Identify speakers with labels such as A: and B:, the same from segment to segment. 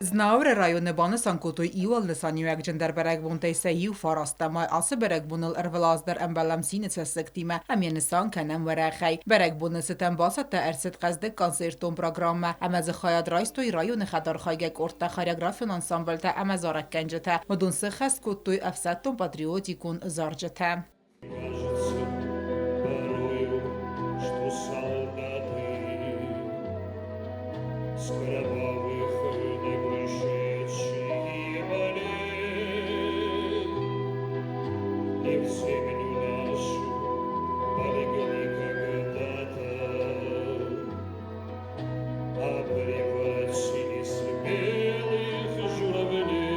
A: Знауыры районы банысан кодтой иуыл нысаниуӕгджындӕр бӕрӕгбонтӕй сӕ иу фарастӕ май. Ацы бӕрӕгбоныл ӕрвылаз дӕр ӕмбӕлӕм цины цӕссыгтимӕ ӕмӕ нысан кӕнӕм уӕрӕхӕй. Бӕрӕгбоны цытӕн бацӕттӕ ӕрцыд хъӕздыг концертон программӕ ӕмӕ дзы хайад райстой районы хӕдархайгӕ къордтӕ, хореографион ансамблтӕ ӕмӕ зарӕггӕнджытӕ. Уыдон сыххӕст кодтой ӕфсӕддон-патриотикон зарджытӕ.
B: Кажется порою, что солдаты с кровавых не пришедшие полей И в землю нашу полегли когда-то, А превратились в белых журавлей.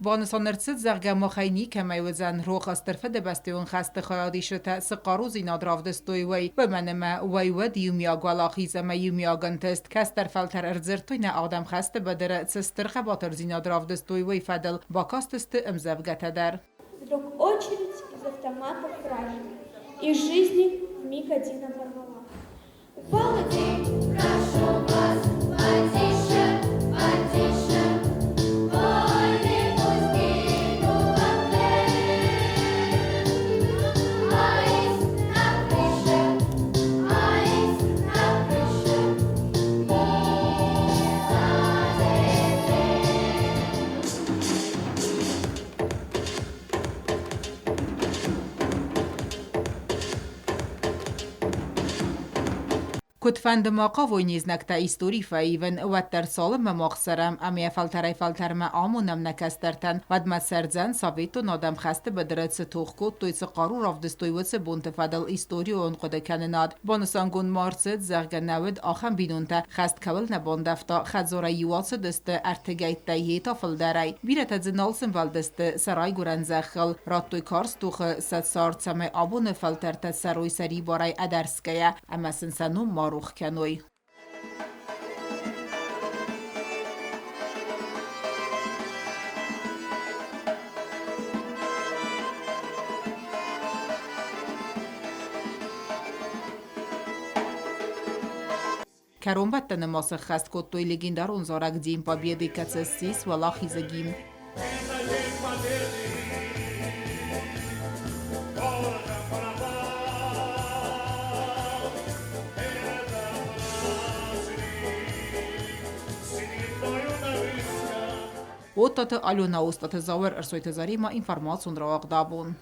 A: Банысан ӕрцыд, зӕгъгӕ, махӕй никӕмӕй уыдзӕн рох Стыр Фыдыбӕстӕйон хӕсты хайадисджытӕ цы хъарудзинад равдыстой, уый, уымӕн ӕмӕ уый уӕд иумиаг уӕлахиз ӕмӕ иумиаг ӕнтыст. Кӕстӕр фӕлтӕр ӕрдзырдтой нӕ адӕм хӕсты быдыры цы стыр хъӕбатырдзинад равдыстой, уый фӕдыл, бакастысты ӕмдзӕвгӕтӕ дӕр.
C: Вдруг очередь из автоматов вражьих Из жизни вмиг один оборвала. Упал день, прошу вас, потише, потише. Войны пусть гинут во мгле. Аист на крыше, аист на крыше, не залетит.
A: Куыдфӕнды ма хъавой не знӕгтӕ истори фӕивын, уӕддӕр цалынмӕ мах цӕрӕм ӕмӕ фӕлтӕрӕй-фӕлтӕрмӕ амонӕм нӕ кӕстӕртӕн, уӕдмӕ цӕрдзӕн, советон адӕм хӕсты быдыры цы тох кодтой, цы хъару равдыстой, уыцы бонты фӕдыл историон хъуыдыкӕнынад. Банысангонд ма ӕрцыд, зӕгъгӕ, нӕ уыд ахӕм бинонтӕ, хӕст кӕуыл нӕ бандӕвта, хӕдзарӕй-иу ацыдысты ӕртыгӕйттӕй йе та фылдӕрӕй. Бирӕтӕ дзы нал сӕмбӕлдысты сӕ райгуырӕн зӕххыл, радтой карз тохы сӕ цард, цӕмӕй абоны фӕлтӕртӕ цӕрой сӕрибарӕй ӕдӕрсгӕйӕ ӕмӕ сын сӕ ном ма рох кӕной. Кӕронбӕттӕны ма сӕххӕст кодтой легендарон зарӕг День Победы, кӕцы ссис уӕлахизы гимн. Оттаты Алена, Остъаты Зауыр, Ӕрсойты Заремӕ, информацион рауагъдабон.